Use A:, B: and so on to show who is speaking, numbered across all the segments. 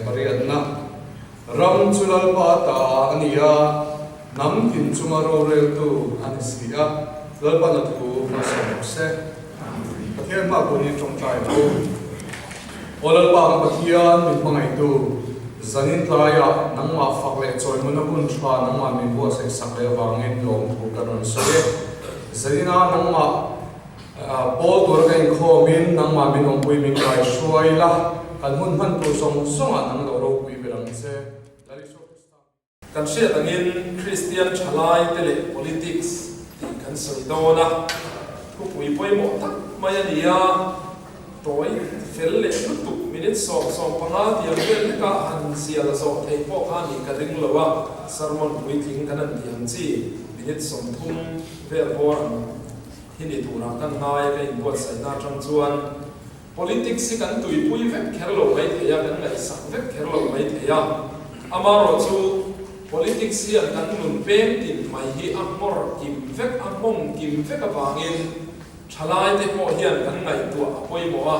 A: 28 na Ram chu Lalpa ta a ni a, hnam tin chunga roreltu a ni si a, Lalpan a thu hmasa rawh se. Pathian hma pawh hi tawngtai ang u. Aw Lalpa ka Pathian, min hmangaihtu, zanin tlaiah nangmah fak leh chawimawna hun tha nangmah min buatsaih sak leh avangin lawmthu ka rawn sawi e. Zaninah nangmah pawl tura ka inkhawmin nangmah min awmpui min kaihruai la, kan hun hman tur zawng zawngah nang lo ropui ber ang che. Lal Isua Krista.
B: Kan hriat angin Kristian thalaite leh politics tih kan sawi dawn a, thupui pawimawh tak mai a ni a, tawi fel leh lutuk minute 10, 15 tiang vel hleka han zial zawh theih pawh kha a nih ka ring lo a, sermon puitling kan han tih ang chi minute 30 vel bawr ang hi ni turah ka ngai a, ka inbuatsaihna atang chuan Politics hi kan tuipui vek kher lo mai thei a, kan ngaihsak vek kher lo mai thei a. Amaherawhchu, politics hian kan nun peng tin mai hi a hmawr kim vek, a hmawng kim vek avangin thalaite pawh hian kan ngaihtuah a pawimawh a,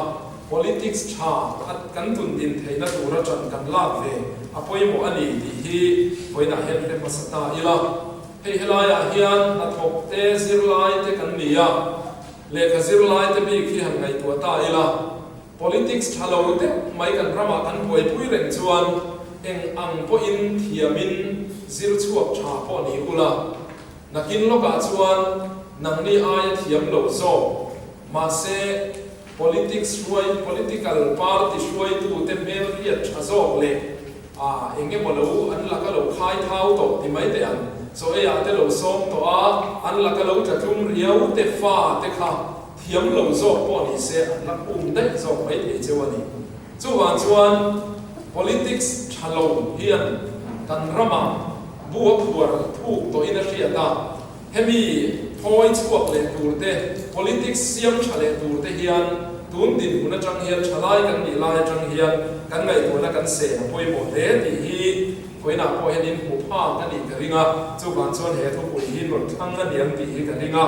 B: politics tha kan tun din theihna tura ṭan kan lak ve a pawimawh a ni tih hi vawiinah hian hre hmasa ta ila. Hei helaiah hian hnathawk te, zirlai te kan ni a. Lehkha zirlai te bik hi han ngaihtuah ta ila, politics tha lo deuh mai kan ramah kan buaipui reng chuan eng ang pawhin thiamin zir chhuak tha pawh ni ula, nakin lawkah chuan nangni aia thiam lo zawk. Mahse, politics hruai, political party hruaitute hmel hriat tha zawk leh A, eng emaw lo an laka lo khai thau tawh ti mai teh ang. Chaw eiah te lo sawm tawh a, an laka lo tla tlum riau te fa te kha thiam lo zawk pawh ni se an la khum daih zawk mai thei cheu a ni. Chuvang chuan politics tha lo hian kan ramah bu a phuar thuk tawhin a hriat a, hemi thawi chhuak leh tur te, politics siam tha leh tur te hian tun dinhmun atang hian thalai kan nih lai atang hian kan ngaihtuahna kan sen a pawimawh hle tih hi vawiinah pawh hian in hmu phak a nih ka ring a, chuvang chuan he thupui hi rawn thlang a niang tih hi ka ring a,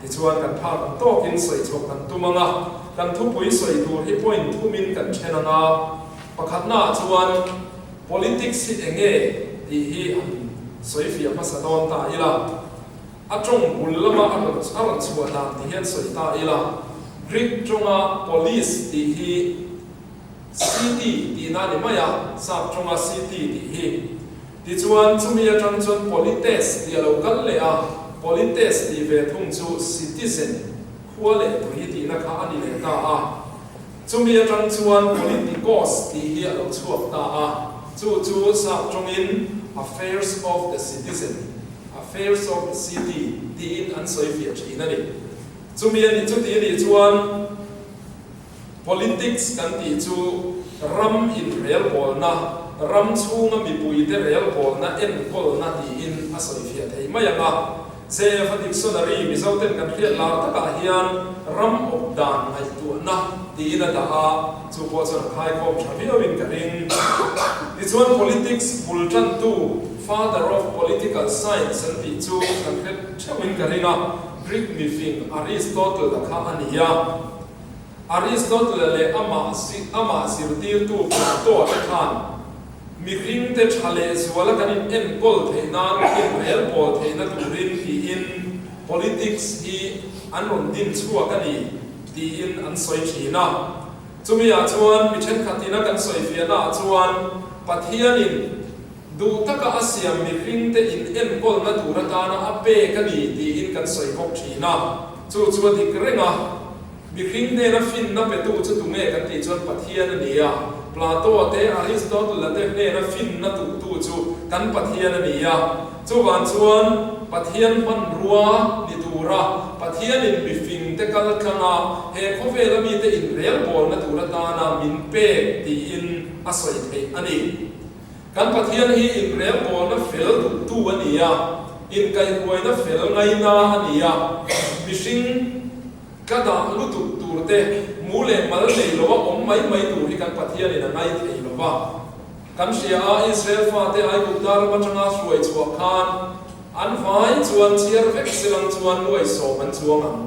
B: tichuan kan phak ang tawkin sawi chhuak kan tum ang a, kan thupui sawi tur hi point thumin kan then ang a, pakhatnaah chuan politics hi enge tih hi an sawi fiah hmasa dawn ta ila. A tawng bul lama a rawn a rawn chhuah dan ti hian sawi ta ila, Greek tawnga polis tih hi city tihna a ni mai a, sap tawnga city tih hi. Tichuan chumi atang chuan polites tih a lo kal leh a, polites tih ve thung chu citizen, khua leh tui tihna kha a ni leh ta a. Chumi atang chuan politikos tih hi a lo chhuak ta a, chu chu sap tawngin affairs of the citizen, affairs of the city tiin an sawi fiah thin a ni. Chumi a nih chuti a nih chuan politics kan tih chu ram inrelbawlna, ram chhunga mipuite relbawlna enkawlna tiin a sawi fiah thei mai ang a. JF-a dictionary Mizoten kan hriat lar takah hian ram awp dan ngaihtuahna tiin a dah a, chu pawh chuan a khaikhawm tha viauin ka ring. Tichuan politics bul tantu Father of Political Science an tih chu kan hre theuhin ka ring a, Greek mifing Aristotle-a kha a ni a. Aristotle-a leh amah amah zirtirtu Plato-a te khan mihringte tha leh zuala kan in enkawl theih nan inrel pawl theihna turin tiin politics hi an rawn din chhuak a ni tiin an sawi thin a. Chumi ah chuan mi thenkhat ina kan sawi fiahna ah chuan Pathianin duh taka a siam mihringte in enkawlna tur atana a pek a ni tiin kan sawi bawk thin a, chu chu a dik reng a. Mihring hnena finna petu chu tunge kan tih chuan Pathian a ni a. Plato-a te, Aristotle-a te hnena finna tuhtu chu kan Pathian a ni a. Chuvang chuan Pathian hmanrua ni tura Pathianin mifingte kal tlanga he khawvela mite inrelbawlna tur atana min pek tiin a sawi theih a ni. Kan Pathian hi inrelbawlna fel duhtu a ni a, inkaihhruaina fel ngaina a ni a, mihring, Ka dah lutuk tur te, mu leh mal nei lo a awm mai mai tur hi kan Pathianin a ngai thei lo va. Kan hria a, Israel fate Aigupta ram atanga hruai chhuah khan an vai chuan chhiar vek silang chuan nuai sawm an chuang ang.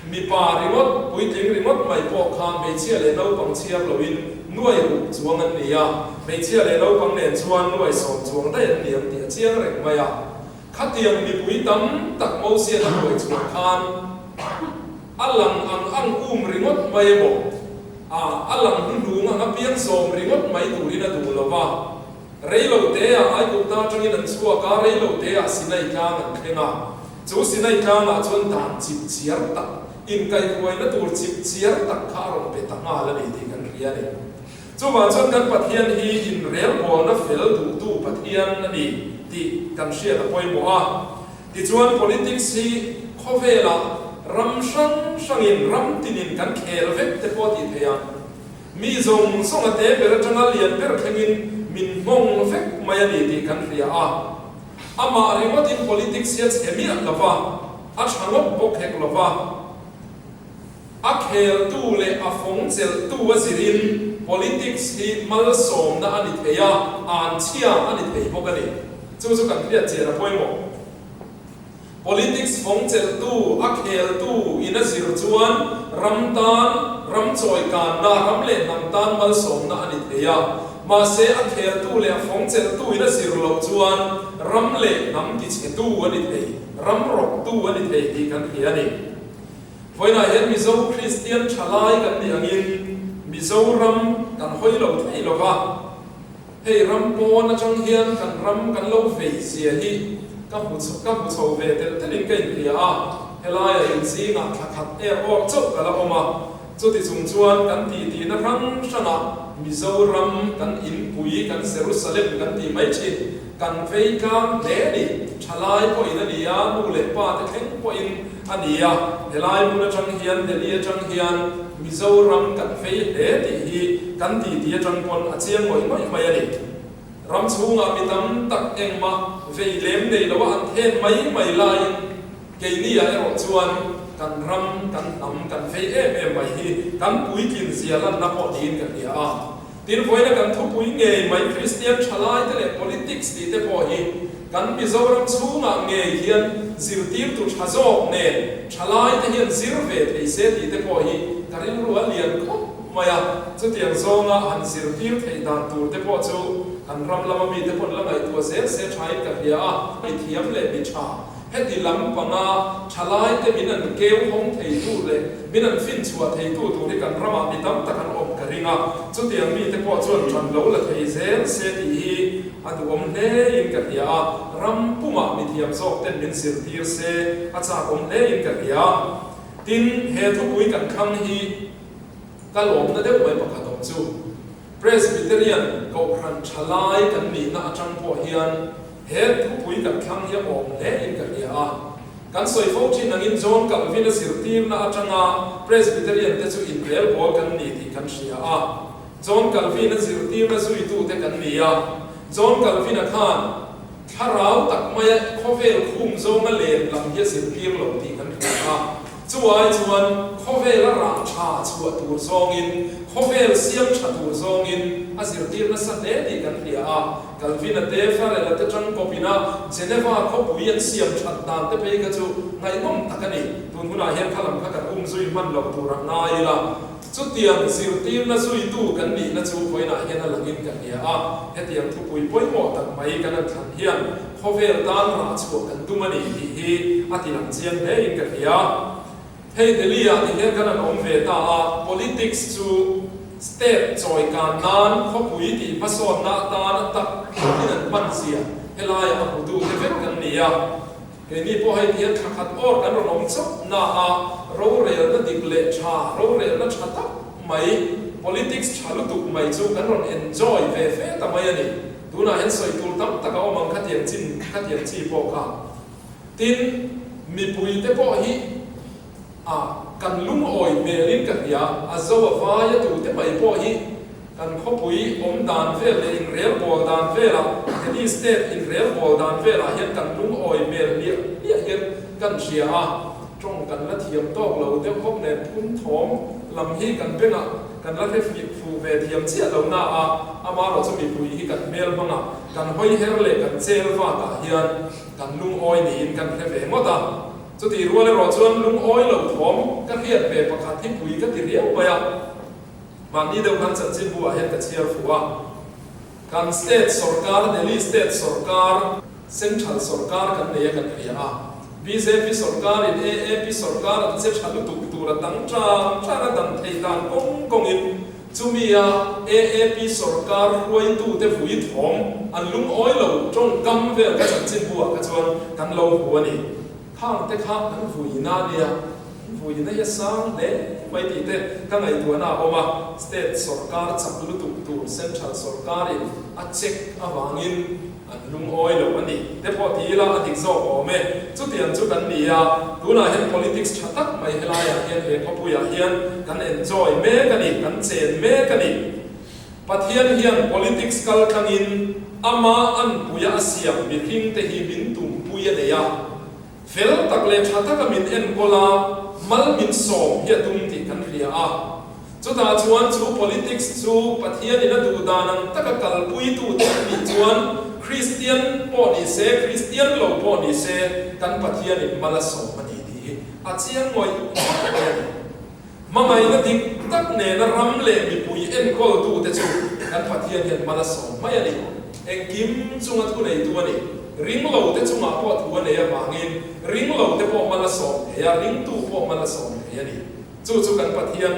B: Mipa ringawt, puitling ringawt mai pawh kha hmeichhia leh naupang chhiar loin. Nuai ruk chuang an ni a, hmeichhia leh naupang nen chuan nuai sawm chuang daih an ni ang tih a chiang reng mai a. Khatiang mipui tam tak Mosian a hruai chhuah khan a lang ang ang um ringawt mai emaw, a a lang hnuhnung ang a piang zawm ringawt mai turin a duh lo va. Reilo teah Aigupta atangin an chhuak a, reilo teah Sinai tlang an thleng a. Chu Sinai tlangah chuan dan chip chiar tak, inkaihhruaina tur chip chiar tak kha a rawn pe ta nghal a ni tih kan hria a ni. Chuvang chuan kan Pathian hi inrelbawlna fel duhtu Pathian a ni tih kan hriat a pawimawh a. Tichuan politics hi khawvelah ram hrang hrangin, ram tinin kan khel vek te pawh a tih theih ang. Mi zawng zawng a te ber atanga lian ber thlengin min nghawng vek mai a ni tih kan hria a. Amah ringawtin politics hi a chhe miah lo va, a tha ngawt bawk hek lo va. A kheltu leh a fawng chelhtu a zirin politics hi malsawmna a ni thei a, anchhia a ni thei bawk a ni. Chu chu kan hriat chian a pawimawh. Politics fawng chelhtu, a kheltu in a zir chuan ram tan, ram chawikanna, ram leh hnam tan malsawmna a ni thei a. Mahse, a kheltu leh a fawng chelhtu in a zir loh chuan ram leh hnam tichhetu a ni thei, ram rawktu a ni thei tih kan hria a ni. Vawiinah hian Mizo Kristian thalai kan nih angin Mizoram kan hawi lo thei lo va. Hei ram pawn atang hian kan ram kan lo vei zia hi ka hmu ka hmu chho ve telh telhin ka inhria a, helaia inzingah thla khat er awr chauh ka la awm a, chuti chung chuan kan titihna hrang hrangah Mizoram kan inpui kan Jerusalem kan tih mai thin kan vei tlang hle a ni, thalai pawhin a ni a, nu leh pa te thleng pawhin a ni a, helai hmun atang hian Delhi atang hian Mizoram kan vei hle tih hi kan titi atang pawn a chiang ngawih ngawih mai a ni. Ram chhungah mi tam tak engmah vei lem nei loa an then mai mai laiin keini ah erawh chuan kan ram, kan hnam kan vei em em mai hi kan puitlin zia lanna pawh niin ka hria a. Tin, vawiina kan thupui ngei mai Kristian thalaite leh politics tih te pawh hi kan Mizoram chhungah ngei hian zirtirtu tha zawk nen thalaite hian zir ve thei se tih te pawh hi ka rilru a lian khawp mai a. Chutiang zawnga han zirtir theih dan tur te pawh chu kan ram lama mite pawn la ngaihtuah zel se thain ka hria a, mi thiam leh mi tha Heti lam panga thalaite min an keu hawng theitu leh min an finchhuah theitu tur hi kan ramah mi tam tak an awm ka ring a, chutiang mite pawh chuan ṭan lo la thei zel se tih hi a duhawm hlein ka hria a, ram pumah mi thiam zawk ten min zirtir se a chakawm hlein ka hria. Tin, he thupui kan thlang hi ka lawmna deuh mai pakhat awm chu Presbyterian Kohhran thalai kan nihna aṭang pawh hian He thupui kan thlang hi a awm hle in ka hria a. Kan sawi fo thin angin John Calvin-a zirtirna atanga Presbyterian te chu inrelbawl kan ni tih kan hria a. John Calvin-a zirtirna zuitute kan ni a. John Calvin-a khan thlarau tak maia khawvel khum zawnga len lam hi a zirtir lo tih kan hria a. Chu ai chuan khawvela rah tha chhuah tur zawngin, khawvel siam tha tur zawngin a zirtir nasa hle tih kan hria a. Calvin-a te, Farel-a te tangkawpin a Geneva khawpui an siam that dan te phei kha chu ngaihnawm tak a ni. Tun hunah hian kha lam kha kan um zui hman lo tur a ngai ila, chutiang zirtirna zuitu kan nihna chu vawiinah hian a langin ka hria a. Hetiang thupui pawimawh tak mai kan an thlan hian khawvel tan rah chhuah kan tum a ni tih hi a ti lang chiang hlein ka hria. Hei Delhi ah ti hian kan han awm ve ta a, politics chu state chawi kan nan khawpui tih hmasawnna atan a tak in an hman zia helaiah a hmutu te vek kan ni a. Keini pawh hei ti hian thla khat awr kan rawn awm chauh na a, rorelna dik leh tha, rorelna tha tak mai, politics tha lutuk mai chu kan rawn enjoy ve fe ta mai a ni. Tunah hian sawi tur tam tak a awm ang khatiang chin, khatiang chi pawh kha. Tin, mipuite pawh hi a kan lungawi hmelin ka hria, a zo a vai a tute mai pawh hi kan khawpui awm dan vel leh inrelbawl dan velah, Delhi state inrelbawl dan velah hian kan lungawi hmel hliah hliah hian kan hria a, tawng kan la thiam tawk lo deuh bawk nen phun thawm lam hi kan bengah kan la hre fuh ve thiam chiah lo na a, amaherawh chu mipui hi kan hmel hmangah kan hawi her leh kan chel vakah hian Kan lungawi niin kan hre ve ngawt a, chutih rual erawh chuan lungawi lo thawm ka hriat ve pakhat hi pui ka ti riau mai a. Mahni deuh khan chanchinbu ah hian ka chhiar fuh a, kan state sorkar, Delhi state sorkar, central sorkar kan nei a kan hria a, bjp sorkar in AAP sorkar an che tha lutuk tur a dang tang tang a dan thei dan kawng kawng in chumi a AAP sorkar hruaitu te vui thawm an lungawi lo tawngkam vel ka chanchinbu ah kha chuan kan lo hmu a ni. Khang te kha an vuina a nia, an vuina hi a sang hle mai tih te ka ngaihtuahna a awm a, state sorkar chak lutuk tur central sorkarin a check avangin an lungawi lo a ni te pawh ti ila a dik zawk awm e. Chutiang chu kan ni a, tunah hian politics tha tak mai helaiah hian he khawpuiah hian kan enjoy mek a ni, kan chen mek a ni. Pathian hian politics kal tlangin ama anpuia a siam mihring te hi min tumpui a nei a, fel tak leh tha taka min enkawl a, mal min sawm hi a tum tih kan hria a. Chutah chuan chu politics chu Pathianin a duh dan ang taka kalpuitu te an nih chuan Kristian pawh ni se, Kristian lo pawh ni se kan Pathianin mal a sawm a ni tih hi a chiang ngawih ngawih mai a ni. Hmangaihna dik tak nena ram leh mipui enkawltute chu kan Pathian hian mal a sawm mai a ni. Engkim chunga thu neitu a ni. Ringlote chungah pawh thu a nei avangin ringlote pawh mal a sawm thei a, ringtu pawh mal a sawm thei a ni. Chu chu kan Pathian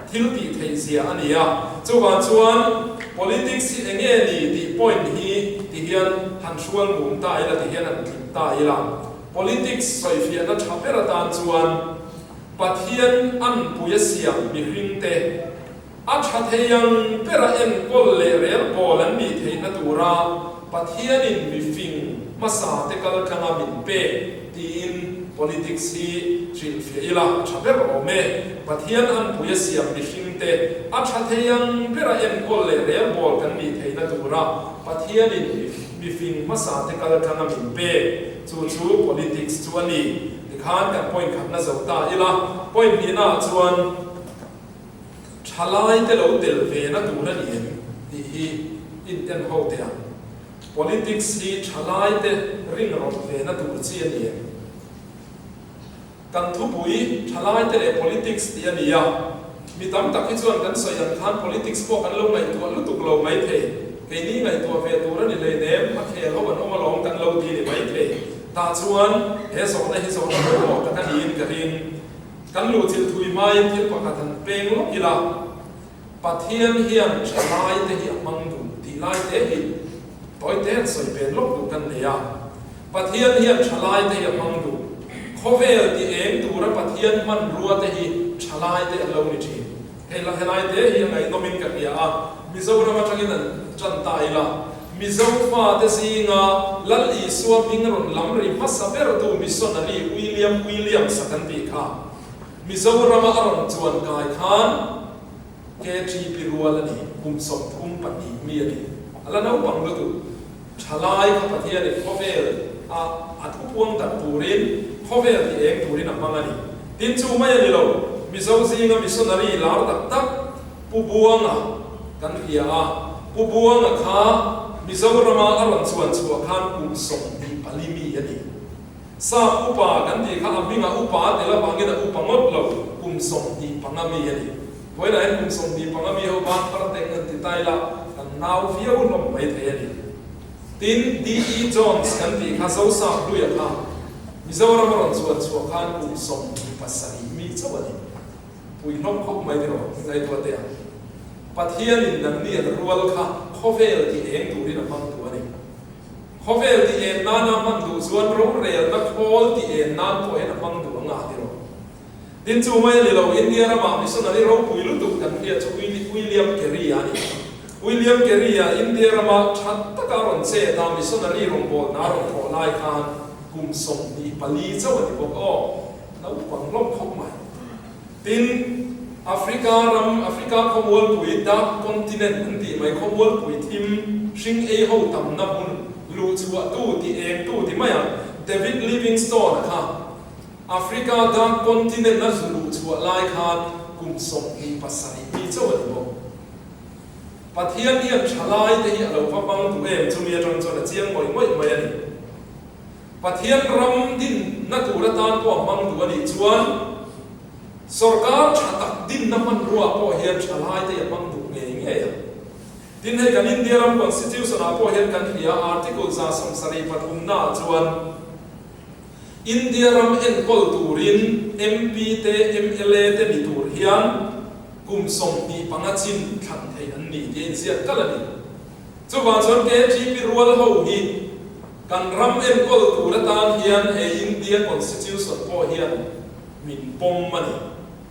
B: thil tih theih zia a ni a. Chuvang chuan politics hi enge ni tih point hi ti hian han hrual mum ta ila ti hian han tlip ta ila. Politics sawifiahna tha ber atan chuan Pathian anpui a siam mihringte a tha thei ang bera enkawl leh relbawl an nih theihna tura Pathianin mifing hmasa te kaltlanga min pek tiin politics hi hrilhfiah ila a tha ber awm e. Pathian anpui a siam mihringte a tha thei ang bera enkawl leh relbawl kan nih theihna tura Pathianin mifing hmasa te kaltlanga min pek chu chu politics chu a ni. Tikhan kan point khatna zo ta ila, point hnihnaah chuan thalaite lo tel ve na tur a ni em tih hi in en ho teh ang. Politics hi thalaite ring rawlh ve na tur chi a ni em? Kan thupui thalaite leh politics tih a ni a, Mi tam tak hi chuan kan sawi ang khan politics pawh kan lo ngaihtuah lutuk lo mai thei. Keini ngaihtuah ve tur a ni hleinem, a khel ho an awm alawm kan lo ti ni mai thei. Tah chuan he zawhna hi zawhna pawimawh tak a niin ka ring. Kan luhchilh thui hmain thil pakhat han peng lawk ila, Pathian hian thalai te hi a hmang duh tih lai te hi tawi te han sawi pen lawk duh kan nei a. Pathian hian thalaite hi a hmang duh. Khawvel ti eng tura Pathian hmanrua te hi thalaite an lo ni thin. Hei la helai te hi a ngaihnawmin ka hria a, Mizoram atangin an tan ta ila. Mizo fate zinga Lal Isua hming rawn lam ri hmasa bertu missionary William Williams-a kan tih kha Mizorama a rawn chuan kai khan KTP rual a ni, kum 32 mi a ni. A la naupang lutuk. Thalai kha Pathianin khawvel a a thupuang dak turin, khawvel ti eng turin a hmang a ni. Tin chu mai a ni lo, Mizo zinga missionary lar tak tak Pu Buanga kan hria a, Pu Buanga kha Mizorama a rawn chuan chhuah khan kum 24 mi a ni. Sap upa kan tih kha a hmingah upa a tel avangin a upa ngawt lo, kum 25 mi a ni. Vawiinah hian kum 25 mi ho ban phar teng an ti ta ila, kan nau viau hlawm mai thei a ni. Tin, DE Jones kan tih kha Zosap hluia kha Mizoram a rawn chuan chhuah khan kum 27 mi chauh a ni. Pui hlawm khawp mai tiraw ngaihtuah teh ang. Pathianin nangni an rual kha khawvel ti eng turin a hmang tu a ni. Khawvel ti en nana hman duh chuan rorelna khawl ti en nan pawh hian a hmang duh ang a ti rawh. Tin chu mai a ni lo, India ramah missionary ropui lutuk kan hriat chu William Carey a ni. William Carey a India rama tha taka rawn chet a missionary rawngbawlna a rawn thawh lai khan kum 24 chauh a ni bawk aw, naupang hlawm khawp mai. Tin, Africa ram, Africa khawmualpui, Dark Continent an tih mai, khawmualpui thim, hring ei ho tamna hmun, luhchhuahtu ti engtu ti mai ang, David Livingstone-a kha Africa Dark Continent a zu luhchhuah lai khan kum 27 mi chauh a ni bawk. Pathian hian thalai te hi a lo va hmang duh em chumi atang chuan a chiang ngawih ngawih mai a ni. Pathian ram dinna tur atan pawh a hmang duh a nih chuan. Sorkar tha tak dinna hmanrua pawh hian thalaite a hmang duh ngei ngei a. Tin, hei kan India ram Constitution ah pawh hian kan hria Article 73 naah chuan India ram enkawl turin MP te mla te ni tur hian kum 25 chin thlan theih an ni tih a inziak kalh a ni. Chuvang chuan KGP rual ho hi kan ram enkawl tur atan hian he India Constitution pawh hian min pawm a ni.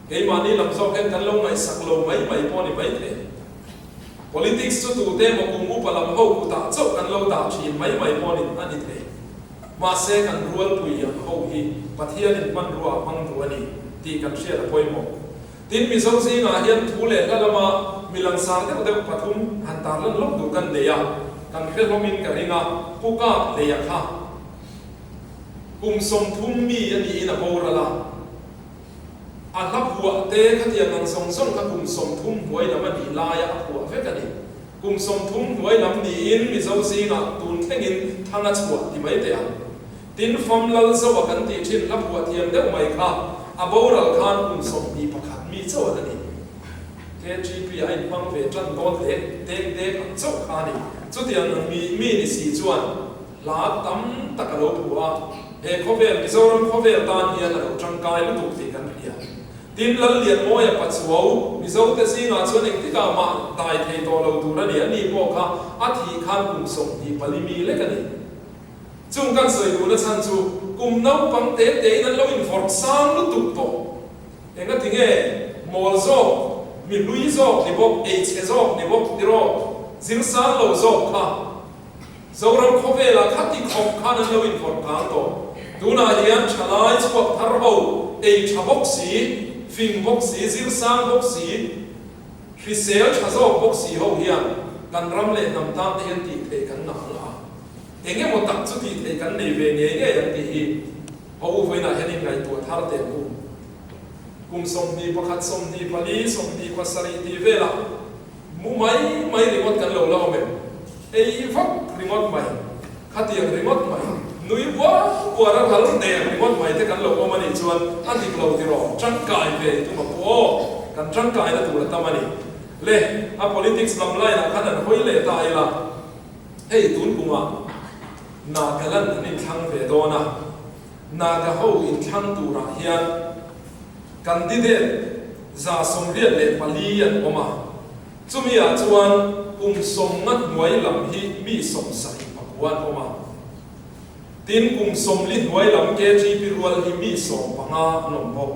B: Keimahni lam zawk hian kan lo ngaihsak lo mai mai pawh a ni maithei. Politics chu tute emaw kum upa lam ho kutah chauh kan lo dah thin mai mai pawh a ni thei. Mahse kan rualpui ang ho hi Pathianin hmanrua a hmang duh a ni tih kan hriat a pawimawh. Tin, Mizo zingah hian thu leh hla lama mi langsar deuh deuh pathum han tarlan lawk duh kan nei a, kan hre hlawmin ka ring a, Pu Kap Hleia kha kum 30 mi a niin a boral a, a hla phuah te khatiang ang zawng zawng kha kum 30 hnuai lam a nih laia a phuah vek a ni. Kum 30 hnuai lam niin Mizo zingah tun thlengin thang a chhuah ti mai teh ang. Tin, Fam Lal Zoa kan tih thin hla phuah thiam deuh mai kha a boral khan kum 21 mi chauh a la ni. KGP a inhmang ve tan dawn dek dek dek ang chauh kha a ni. Chutiang ang mi mi ni si chuan hla tam tak a lo phuah a, he khawvel, Mizoram khawvel tan hian a lo tangkai lutuk tih kan hria. Tin, Lallianmawia Pachuau, Mizote zingah chuan engtikah mah dai thei tawh lo tur a ni, a ni pawh kha a thih khan kum 24 mi lek a ni. Chung kan sawi duhna chhan chu kum naupang te tein an lo invawrh sang lutuk tawh. Engati nge mawl zawk, mi hlui zawk ni bawk, eichhe zawk ni bawk tiraw, zir sang lo zawk kha Zoram khawvelah khati khawp khan an lo invawrh kang tawh. Tunah hian thalai chhuak thar ho, ei tha bawk si, fing bawk si, zir sang bawk si, hrisel tha zawk bawk si ho hian kan ram leh hnam tan te hian tih theih kan ngah ang a. Eng emaw tak chu tih theih kan nei ve ngei ngei ang tih hi ho u vawiinah hian inngaihtuah thar teh ang u. Kum 21, 24, 27 tih velah mu mai mai ringawt kan lo la awm em? Ei vak ringawt mai, khatiang ringawt mai, nui uar uar a ral der ringawt mai te kan lo awm a nih chuan a dik lo tiraw? Tangkai ve i tum a pu aw, kan tangkaina tur a tam a ni. Le, a politics lam line ah khan an hawi leh ta ila. Hei tun kumah Nagaland an inthlang ve dawn a, Naga ho inthlang turah hian candidate 84 an awm a, chumi ah chuan kum 50 hnuai lam hi mi 79 an awm a, tin kum 40 hnuai lam KGP rual hi mi 15 an awm bawk.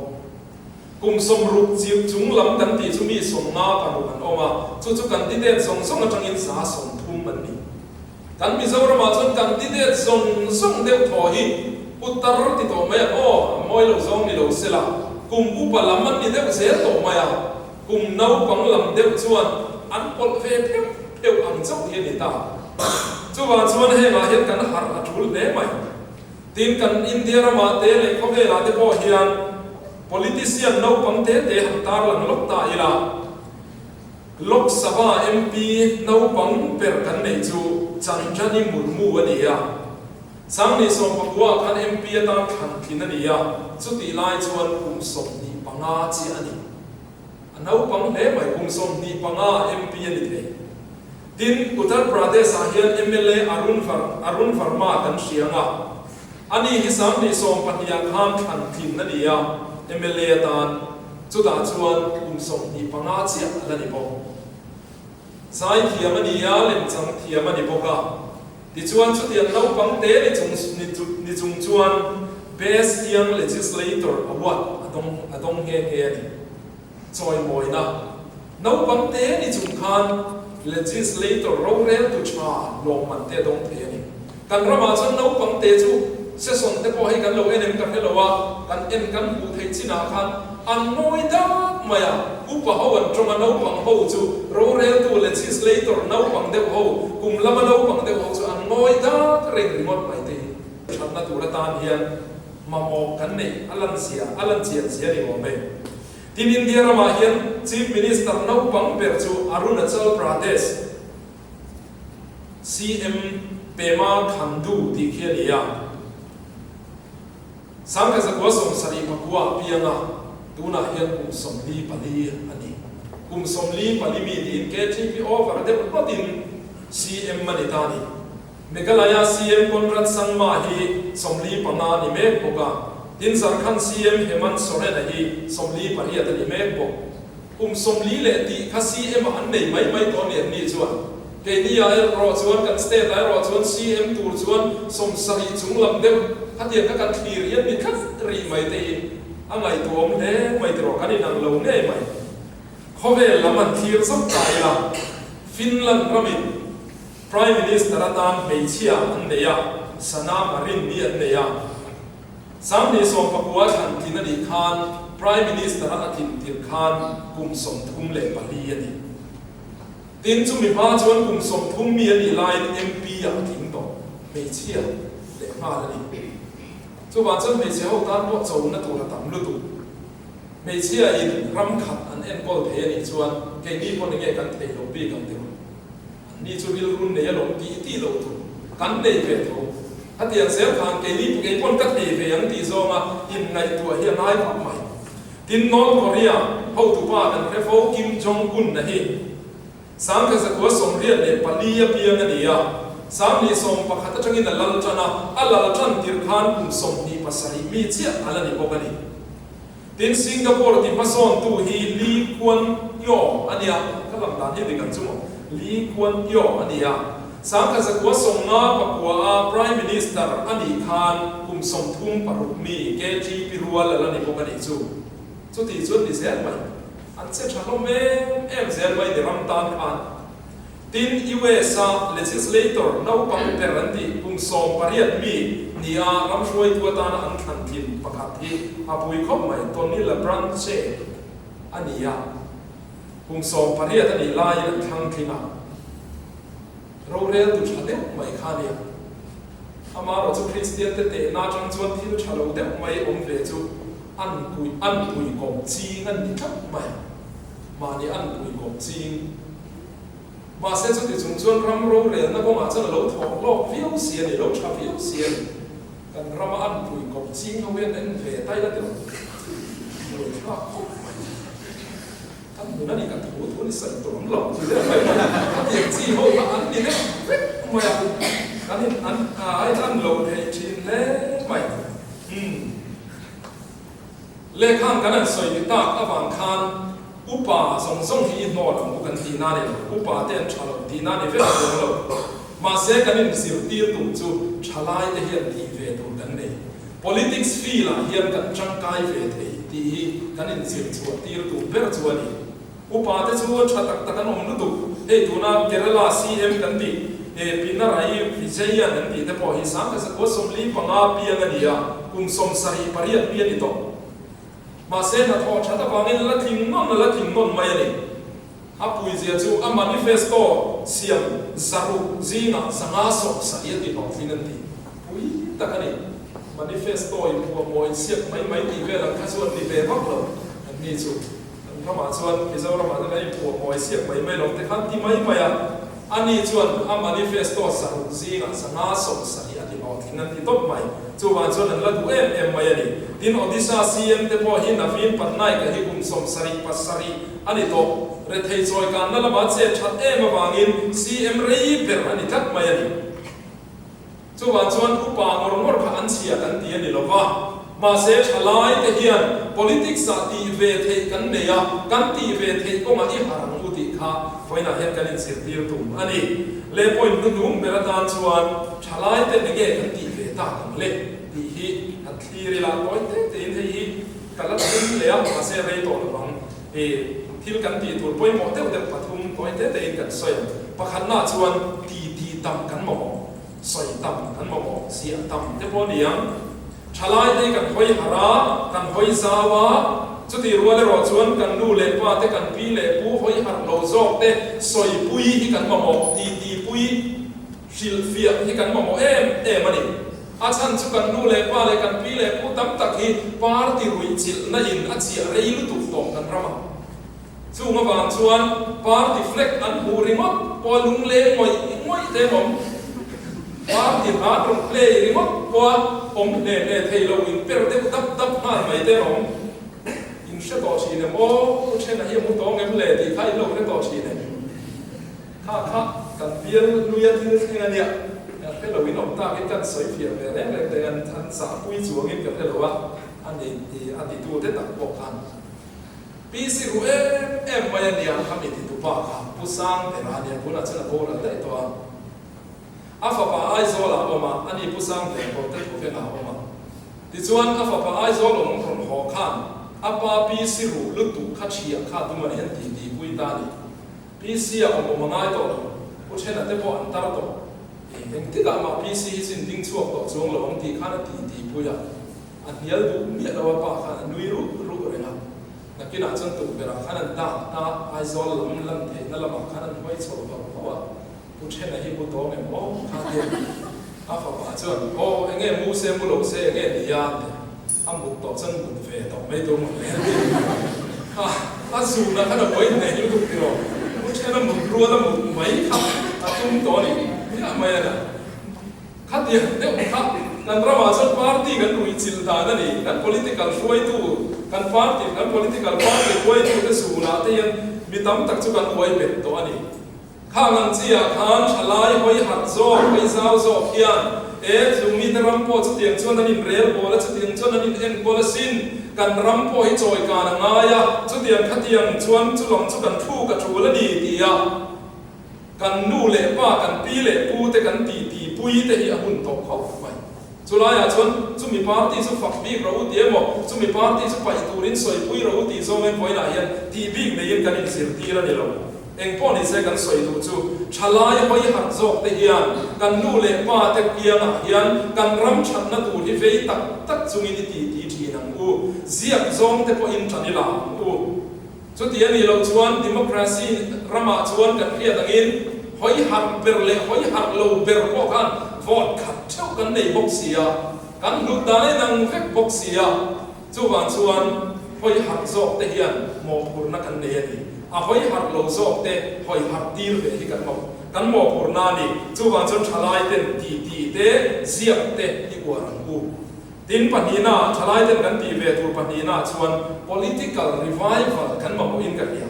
B: Kum 60 chiu chung lam kan tih chu mi 56 an awm a, chu chu candidate zawng zawng atangin 130 an ni. Kan Mizoramah chuan candidate zawng zawng deuh thaw hi putar ti tawh mai ang aw, a mawi lo zawng ni lo sela, kum upa lam an ni deuh zel tawh mai a, kum naupang lam deuh chuan an pawlh ve pheuh pheuh ang chauh hi a ni ta. Chuvang chuan hengah hian kan harh a tul hle mai. Tin, kan India ramah te leh khawvelah te pawh hian politician naupang te te han tarlang lawk ta ila, Lok Sabha MP naupang ber kan neih chu Chandrani Murmu a ni a. Sangni 19 khan MP atan thlan tlin a ni a, chutih lai chuan kum 25 chiah a ni. A naupang hle mai, kum 25 MP a ni thei. Tin, Uttar Pradesh-ah hian mla Arun Arun Varma kan hria ang a, ani hi 2020 khan thlan tlin a ni a, mla atan. Chutah chuan kum 25 chiah a la ni bawk. Zai thiam a ni a, lemchang thiam a ni bawk a. Tichuan chutiang naupang te ni chung ni chung chuan Best Young Legislator Award a dawng a dawng nghe nghe a ni. Chawimawina naupang te ni chung khan Legislator roreltu tha lawmman te a dawng thei a ni. Kan ramah chuan naupang te chu session te pawh hei kan lo en em ka hre lo a, kan en kan hmuh theih chinah khan an ngawi dak mai a, upa ho an tawng a, naupang ho chu roreltu legislator naupang deuh ho, kum lama naupang deuh ho chu an ngawi dak reng ringawt mai te hi thatna tur atan hian mamawh kan neih a lan zia a lan chian zia ni awm e. Tin India ramah hian Chief Minister naupang ber chu Arunachal Pradesh, CM Pema Khandu tih khi a ni a, 1979 a piang a, Tunah hian kum 44 a ni. Kum 44 mi niin KTP over deuh hlawtin CM a ni ta a ni. Meghalaya CM Conrad Sangma hi 45 a ni mek bawk a, tin Jharkhand CM Hemant Soren-a hi 48 a ni mek bawk. Kum 40 leh tih kha CM ah an nei mai mai tawh a ni an ni chuan. Keini ah erawh chuan kan state ah erawh chuan CM tur chuan 70 chung lam deuh khatiang kha kan thlir hian ni tlat rih mai te hi a ngaihtuahawm hle mai tiraw kan inang lo ngei mai. Khawvel lam an thlir zauh ta ila Finland ramin Prime Minister atan hmeichhia an nei a, Sanna Marin ni an nei a. 2019 thlan tlin a nih khan Prime Minister a a tlin tirh khan kum 34 a ni. Tin, chumi hma chuan kum 30 mi a nih laiin MP ah a tling tawh, hmeichhia leh nghal a ni. Chuvang chuan hmeichhe ho tan pawh chona tur a tam lutuk. Hmeichhia in ram khat an enkawl thei a nih chuan keini pawn enge kan theih loh bik ang tiraw? Anni chu rilrun nei alawm tih tih loh tur kan nei ve tho. Hetiang zel khan keini kei pawn ka thei ve ang tih zawnga inngaihtuah hi a ngai khawp mai. Tin, North Korea hotupa kan hre fo Kim Jong Un na hi 1984 a piang a ni a, 2011 atangin a lal tan a, a lal tan tirh khan kum 27 mi chiah a la ni bawk a ni. Tin, Singapore ti hmasawntu hi Lee Kuan Yew a nia, ka lam dan hi dik ang chu maw? Lee Kuan Yew a nia. 1959 a Prime Minister a nih khan kum 36 mi KGP rual a la ni bawk a nih chu. Chuti chuan ni zel mai. An che tha hlawm em em zel mai ni ram tan khan. Tin, US a legislator naupang ber an tih kum 18 mi ni a ram hruaitu atana an thlan tlin pakhat hi a pui khawp mai, Tony LaBranche a ni a, kum 18 a nih laiin an thlang tling a, roreltu tha deuh mai kha a nia. Amaherawh chu Kristian te tehna atang chuan thil tha lo deuh mai awm ve chu an pui an pui kawp ching an ni tlat mai a, mahni an pui kawp ching. Mahse chuti chung chuan ram rorelna kawngah chuan a lo thawk lawk viau si a ni, lo tha viau si a ni. Kan rama an pui kawp ching ho hian en ve ta ila tilo buai thlak khawp mai. Kan hmun a ni, kan thu thu ni sawi tur awm lo ti deuh mai mai. A tiang chi ho kha an ni deuh vek mai a, kan in an a in an lo theih thin hle mai. Umm. Lehkhan kan han sawi tak avang khan upa zawng zawng hi i hnawl ang u kan tih na ni lo, upa te an tha lo tih na ni vek chuang lo. Mahse kan inzirtir tum chu thalai te hian tih ve tur kan nei. Politics field ah hian kan tangkai ve thei tih hi kan inzir chhuah tir tur ber chu a ni. Upa te chu tha tak tak an awm lutuk. Hei tuna Kerala CM kan tih Pinarayi Vijayan an tih te pawh hi 1945 piang a ni a, kum 78 mi a ni tawh. Mahse hnathawh that avangin la tling nawn la tling nawn mai a ni. A puizia chu a manifesto siam 600 zingah 570 a ti hlawhtling an ti. Pui tak a ni. Manifesto inphuah maw insiak mai mai tih vel ang kha chu an ni ve vak lo an ni chu. Kan ramah chuan Mizoramah chuan kan inphuah mawi siak mai mai lo te khan ti mai mai a, ani chuan a manifesto 600 zingah 570 a ti hlawhtling an ti tawp mai. Chuvang chuan an la duh em em mai a ni. Tin, Odisha CM te pawh hi Naveen Patnaik-a hi kum 77 a ni tawh. Rethei chawikanna lama chet that em avangin CM rei ber a ni tlat mai a ni. Chuvang chuan upa ngawr ngawr kha an chhia kan ti a ni lo va, mahse thalai te hian politics ah tih ve theih kan nei a, kan tih ve theih kawngah i har ang u tih kha vawiinah hian kan inzirtir tum a ni. Le point hnuhnung ber atan chuan thalai te enge kan tih ve tak ang le tih hi han thlir ila, tawi te tein hei hi ka la tum leh a, mahse rei tawh lo ang. I thil kan tih tur pawimawh deuh deuh pathum tawi te tein kan sawi ang. Pakhatnaah chuan ti ti tam kan mamawh. Sawi tam kan mamawh ziah tam te pawh a ni ang. Thalai te hi kan hawi harh a, kan hawi zau a, chutih rual erawh chuan kan nu leh pa te, kan pi leh pu hawi harh lo zawk te sawipui hi kan mamawh, titipui, hrilhfiah hi kan mamawh em em a ni. A chhan chu kan nu leh pa leh kan pi leh pu tam tak hi party ruihchilhna in a chiah rei lutuk tawh kan ramah. Chung avang chuan party flag an hmuh ringawt pawh a lungleng ngawih ngawih te an awm. Party hla rawn play ringawt pawh a awm hle hle thei lo, in per deuh dap dap nghal mai te an awm. In hre tawh thin em aw? Pu Thena hi a mu tawng em le tih kha in lo hre tawh thin em? Kha kha kan bial hluia thil thleng a nia, ka hre lo in awm takin kan sawi fiah ve reng reng teng an an zahpui chuangin ka hre lo a, a ni ti a titu te tak pawh khan PC ru em em mai a nia kha mi titu pa kha Pu Sangtera a nia tunah chuan a boral daih tawh a. A fapa Aizawl ah a awm a, ani Pu Sangtera pawh te thawveng ah a awm a. Tichuan a fapa Aizawl awm rawn haw khan a pa PC ruh lutuk kha thiah kha tum a ni an ti ti pui ta a ni. PC a awm awm a ngai tawh lo, Pu Thena te pawh an tar tawh. Engtik ah mah PC hi chin ding chhuak tawh chuang lo ang tih khan a ti ti pui a, a hnial duh miah lo a pa khan a nui ruh ruh reng a. Nakinah chuan tukverh ah khan an dak ta, Aizawl lam lan theihna lamah khan an hawi chho vauh vauh a. Pu Thena hi mu tawng em aw? Kha ti a fapa chuan, Aw, enge mu se mu lo se enge ni a? Ti a mut tawh chuan mut ve tawh mai tur maw le a ti. Kha a zunah khan a buai hneh lutuk tiraw? Pu Thena mut rual a mut mai kha a tum tawh a ni miah mai a na. Khatiang deuh kha kan ramah chuan party kan ruihchilh dan a ni. Kan political hruaitu, kan party, kan political party hruaitute zunah te hian mi tam tak chu kan uai bet tawh a ni. Khang ang chi ah khan thalai hawi harh zawk, hawi zau zawk hian e tlung mite ram pawh chutiang chuan an inrel bawl a, chutiang chuan an inenkawl asin, kan ram pawh hi chawi kan a ngai a, chutiang khatiang chuan chu lam chu kan thluk a tul a ni ti a kan nu leh pa, kan pi leh pu te kan ti ti pui te hi a hun tawh khawp mai. Chulaiah chuan chumi party chu fak bik rawh u ti emaw, chumi party chu paih turin sawipui rawh u tih zawngin vawiinah hian tih bik neiin kan inzirtir a ni lo. Eng pawh ni se kan sawi duh chu thalai hawi harh zawk te hian kan nu leh pa te kiangah hian kan ram thatna tur hi vei tak tak chungin i ti ti thin ang u. Ziak zawng te pawhin tan i la ang u. Chuti a nih loh chuan democracy ramah chuan kan hriat angin hawi harh ber leh hawi harh lo ber pawh khan vote khat theuh kan nei bawk si a, kan hlut dan a inang vek bawk si a. Chuvang chuan hawi harh zawk te hian mawhphurhna kan nei a ni. A hawi harh lo zawk te hawi harh tir ve hi kan mawh kan mawhphurhna a ni. Chuvang chuan thalai ten titi te, ziak te i uar ang u. Tin pahnihna, thalai ten kan tih ve tur pahnihna chuan political revival kan mamawhin ka hria.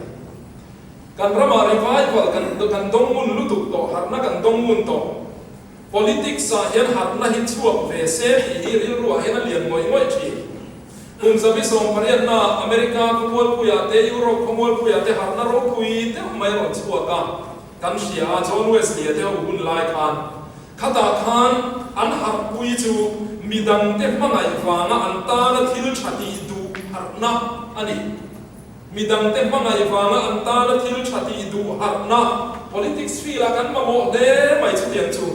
B: Kan ramah revival kan kan dawng ngun lutuk tawh, harhna kan dawng ngun tawh. Politics ah hian harhna hi chhuak ve se tih hi rilru ah hian a lian ngawih ngawih thin. Kum 1800 ah America khawmualpuiah te Europe khawmualpuiah te harhna ropui deuh mai rawn chhuak a kan hria a, John Wesley a te ho hun lai khan. Khatah khan an harhpui chu midangte hmangaih vanga an tana thil tha tih duh harhna a ni. Midangte hmangaih vanga an tana thil tha tih duh harhna politics field ah kan mamawh hle mai chutiang chu.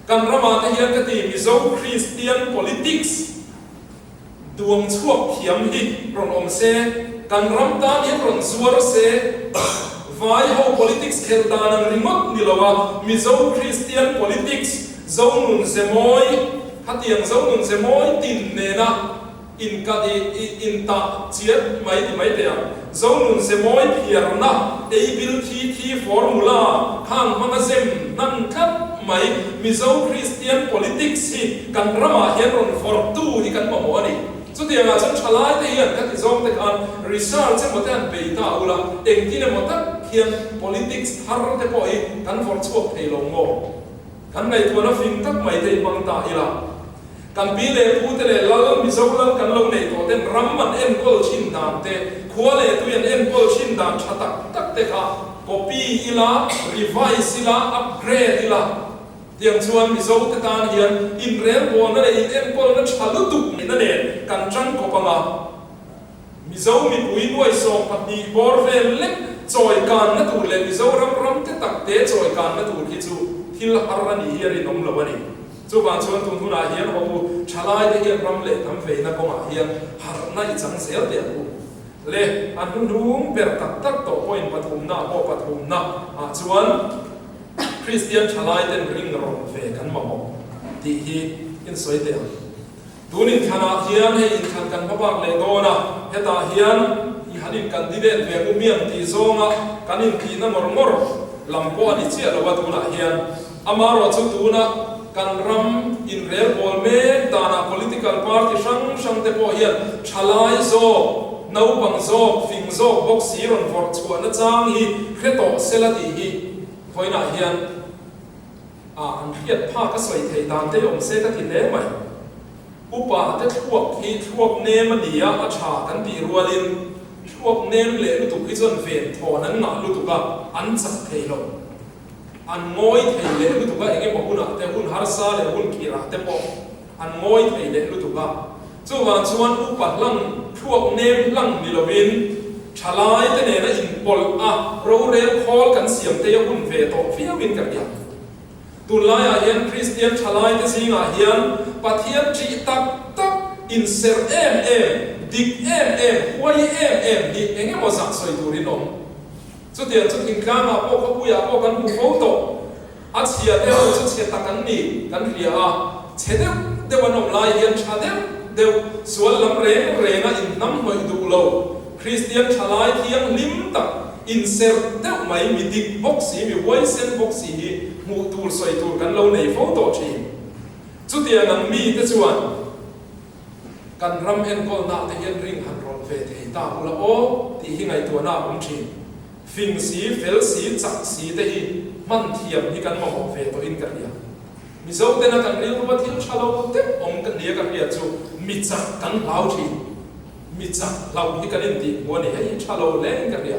B: Kan ramah te hian ka ti Mizo Kristian politics duang chhuak thiam hi rawn awm se, kan ram tan hian rawn zuar se, vai ho politics khelh dan ang ringawt ni lo a Mizo Kristian politics Zonun Zemawi khatiang Zonun Zemawi tin nena Inka i i intah chiat mai ti mai teh ang. Zonun ze mawi phiarna, ei bil thi thi formula khang hmanga zem hnan tlat mai Mizo Kristian politics hi kan ramah hian rawn vawrhtu hi kan mamawh a ni. Chutiangah chuan thalai te hian ka ti zawng te khan research emaw te han bei ta ula, engtin emaw tak hian politics thar te pawh hi kan vawrh chhuak thei lo maw? Kan ngaihtuahna fing tak mai te i hmang ta ila. Kan pi leh pu te leh lal Mizo lal kan lo neih tawh ten ram an enkawl thin dan te, khua leh tui an enkawl thin dan tha tak tak te kha copy ila, revise ila, upgrade ila. Tiang chuan Mizo te tan hian inrelbawlna leh inenkawlna tha lutuk nihna nen kan tangkawp ang a. Mizo mipui nuai 12 bawr vel lek chawi kanna tur leh Mizoram ram te tak te chawi kanna tur hi chu thil har a nih hi a rinawm lo a ni. Chuvang chuan tun hunah hian haw u, thalai te hian ram leh hnam veina kawngah hian harhna i chang zel teh ang u. Le, a hnuhnung ber tak tak tawh point pathumna pawh pathumna ah chuan Kristian thalai ten ring rawn ve kan mamawh tih hi in sawi teh ang. Tun inthlanah hian hei inthlan kan hma bak leh dawn a, hetah hian i han in candidate ve mu miang tih zawnga kan intihna ngawr ngawr lam pawh a ni chiah lo a tunah hian. Amaherawhchu tuna kan ram inrelbawl mek danah political party hrang hrang te pawh hian thalai zawk. Naupang zawk, fing zawk bawk si rawn vawrh chhuah nachang hi hre tawh sela tih hi vawiinah hian a an hriat phak a sawi theih dan te awm se ka ti hle mai. Upa te thluak hi thluak nem a ni a, a tha kan tih rualin thluak nem leh lutuk hi chuan ven thawn an ngah lutuk a, an chak thei lo. An ngawi thei leh lutuk a, engemaw hunah te, hun harsa leh hun khirah te pawh an ngawi thei leh lutuk a. Chuvang chuan upa hlang thluak nem hlang ni lovin thalai te nena inpawlh a rorel khawl kan siam te a hun ve tawh viauin ka hria. Tunlaiah hian Kristian thalaite zingah hian Pathian ṭih tak tak, inserh em em, dik em em, huai em em hi eng emaw zah sawi turin awm. Chutiang chu thingtlangah pawh khawpuiah pawh kan hmu fo tawh. A chhia te ho chu chhe tak an ni kan hria a, chhe deuh deuh an awm lai hian ṭha deuh deuh, sual lam reng renga inhnamhnawih duh lo, Kristian ṭhalai thianghlim tak, inserh deuh mai, mi dik bawk si, mi huaisen bawk si hi hmuh tur sawi tur kan lo nei fo tawh ṭhin. Chutiang ang mite chuan kan ram enkawlnaah te hian ring han rawlh ve thei ta ula aw tih hi ngaihtuahna a awm ṭhin. Fing si, fel si, chak si te hi hman thiam hi kan mamawh ve tawhin ka hria. Mizo tena kan rilrua thil ṭha lo deuh awm ka nia ka hriat chu mi chak kan hlau ṭhin. Mi chak hlauh hi kan intih hmu a ni. Hei hi tha lo hle in ka hria.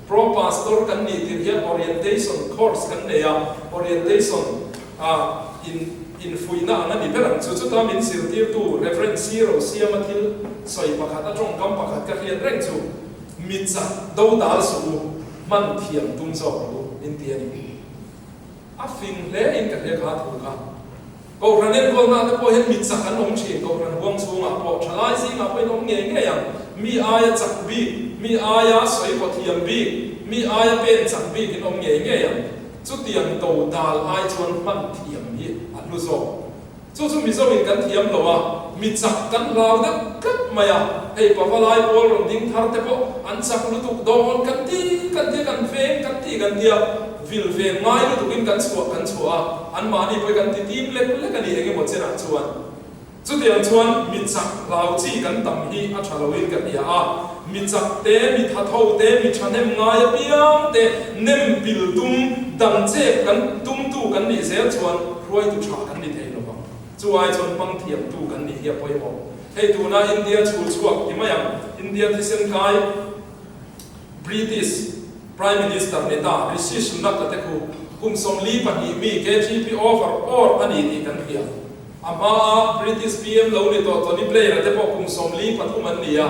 B: Pro Pastor kan nih tirh hian orientation course kan nei a, orientation ah in infuihna ang a ni ber ang chu. Chuta min zirtirtu Rev. Zero Siama thil sawi pakhat a tawngkam pakhat ka hriat reng chu, Mi chak do dal suh u, hman thiam tum zawk rawh u, min ti a ni. A fing hle in ka hria kha thu kha. Kohhran enkawlna te pawh hian mi chak an awm thin, Kohhran huang chhungah pawh thalai zingah pawhin awm ngei ngei ang. Mi aia chak bik, mi aia sawi kaw thiam bik, mi aia pen chak bik in awm ngei ngei ang. Chutiang do dal ai chuan hman thiam hi a hlu zawk. Chu chu Mizo in kan thiam lo a, mi chak kan hlau deuh tlat mai a, hei Pavalai pawl rawn ding thar te pawh an chak lutuk dawn kan ti kan tia kan veng kan ti kan tia vil ven ngai lutuk in kan chhuah kan chhuah a, an mahni pawh hi kan ti tim lek lek a ni eng emaw chenah chuan. Chutiang chuan mi chak hlau chi kan tam hi a tha lo in ka hria a, mi chak te, mi tha tho te, mi thahnem ngai apiang te nem pil tum dang chep kan tumtu kan nih zel chuan Hruaitu tha kan ni thei lo vang. Chu ai chuan hmang thiamtu kan nih hi a pawimawh. Hei tuna India chhul chhuak ti mai ang, India thisen kai British Prime Minister ni ta Rishi Sunak a te khu kum 42 mi KGP over awr a ni tih kan hria. A hmaa British PM lo ni tawh Tony Blair a te pawh kum 43 an ni a.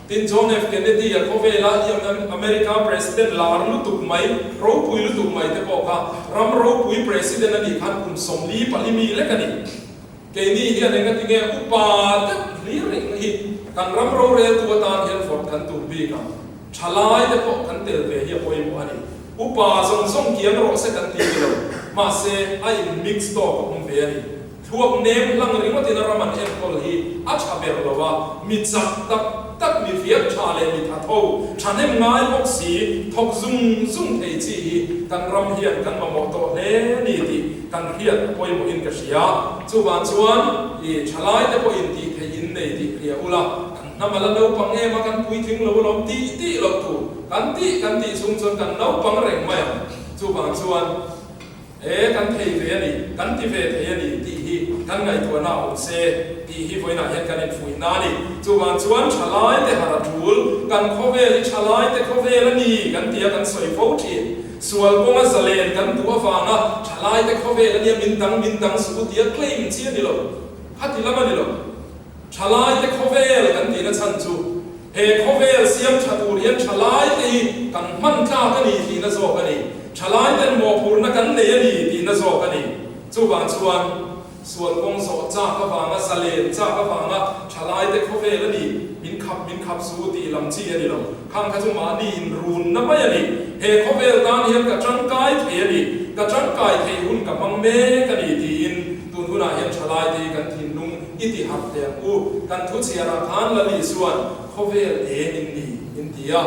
B: Tin, John F. Kennedy a khawvela America President lar lutuk mai, ropui lutuk mai te pawh kha ram ropui President a nih khan kum 44 mi lek a ni. Keini hian engati nge upa deuh hlir reng hi kan ram roreltu atan hian vawrh kan tum bik ang. Thalai te pawh kan tel ve hi a pawimawh a ni. Upa zawng zawng kiang rawh se kan ti ni lo, mahse a in mix tawk a awm ve a ni. Thluak nem hlang ringawtin a ram an enkawl hi a tha ber lo a, mi chak tak tak, mi viak tha leh mi tha tho, thahnem ngai bawk si, thawk zung zung thei chi hi kan ram hian kan mamawh tawh hle ni tih kan hriat a pawimawhin ka hria. Chuvang chuan i thalaite pawhin tih theih in nei tih hria ula, kan hnam a la naupang em a, kan puitling lo alawm tih tih loh tur kan tih kan tih chhung chuan kan naupang reng mai ang. Chuvang chuan. He kan thei ve a ni, kan ti ve thei a ni tih hi kan ngaihtuahna a awm se tih hi vawiinah hian kan infuihna a ni. Chuvang chuan thalaite harh a tul, kan khawvel hi thalaite khawvel a ni kan ti a kan sawi fo thin. Sual kawnga zalen kan duh avanga thalaite khawvel a nia min dang min dang suh u tia claim chi a ni lo, khati lam a ni lo. Thalaite khawvel kan tihna chhan chu He khawvel siam tha tur hian thalaite hi kan hman tlak a ni tihna zawk a ni. Thalaiten mawhphurhna kan nei a ni tihna zawk a ni. Chuvang chuan sual kawng zawh chak avanga zalen chak avanga thalaite khawvel a ni, min khap min khap su tih lam chi a ni lo. Khang kha chu mahni inrunna mai a ni. He khawvel tan hian ka tangkai thei a ni, ka tangkai theih hun ka hmang mek a ni tiin tun hunah hian thalaite hi kan thinlung I ti harh teh ang u, kan thu chhiarah khan Lali chuan khawvel eng in ni in ti a,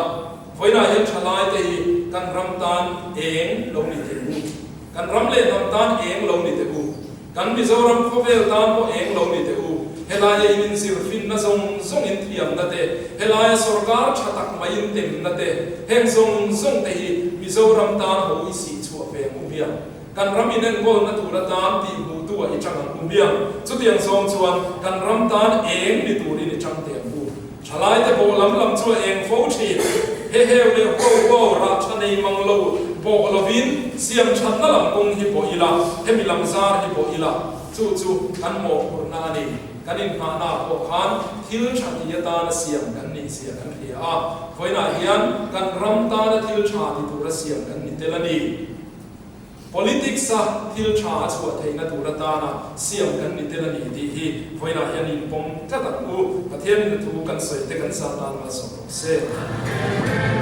B: vawiinah hian thalai te hi kan ram tan eng lo ni teh u, kan ram leh hnam tan eng lo ni teh u, kan Mizoram khawvel tan pawh eng lo ni teh u. Helaia in inzir finna zawng zawng in thiamna te, helaia sorkar tha tak mai in temna te, heng zawng zawng te hi Mizoram tan ho i sih chhuah ve ang u biang. Kan ram in enkawlna tur atan tih hmuhtu ah i tang ang u biang. Chutiang zawng chuan kan ram tan eng ni turin i tang teh ang u. Thalaite bawh lam lam chu a eng fo thin. He heu leh huau huau rah tha nei mang lo bawh lovin siam thatna lam kawng hi bawh ila, hemi lam zar hi bawh ila, chu chu kan mawhphurhna a ni. Kan inngahna pawh khan thil tha ti atana siam kan nih zia kan hria a, vawiinah hian kan ram tana thil tha ti tura siam kan ni tel a ni. Politics-a thil tha a chhuah theihna tur atana siam kan ni tel a ni tih hi vawiinah hian inpawm tlat ang u. Pathianin a thu kan sawi te kan zah nan malsawm rawh se.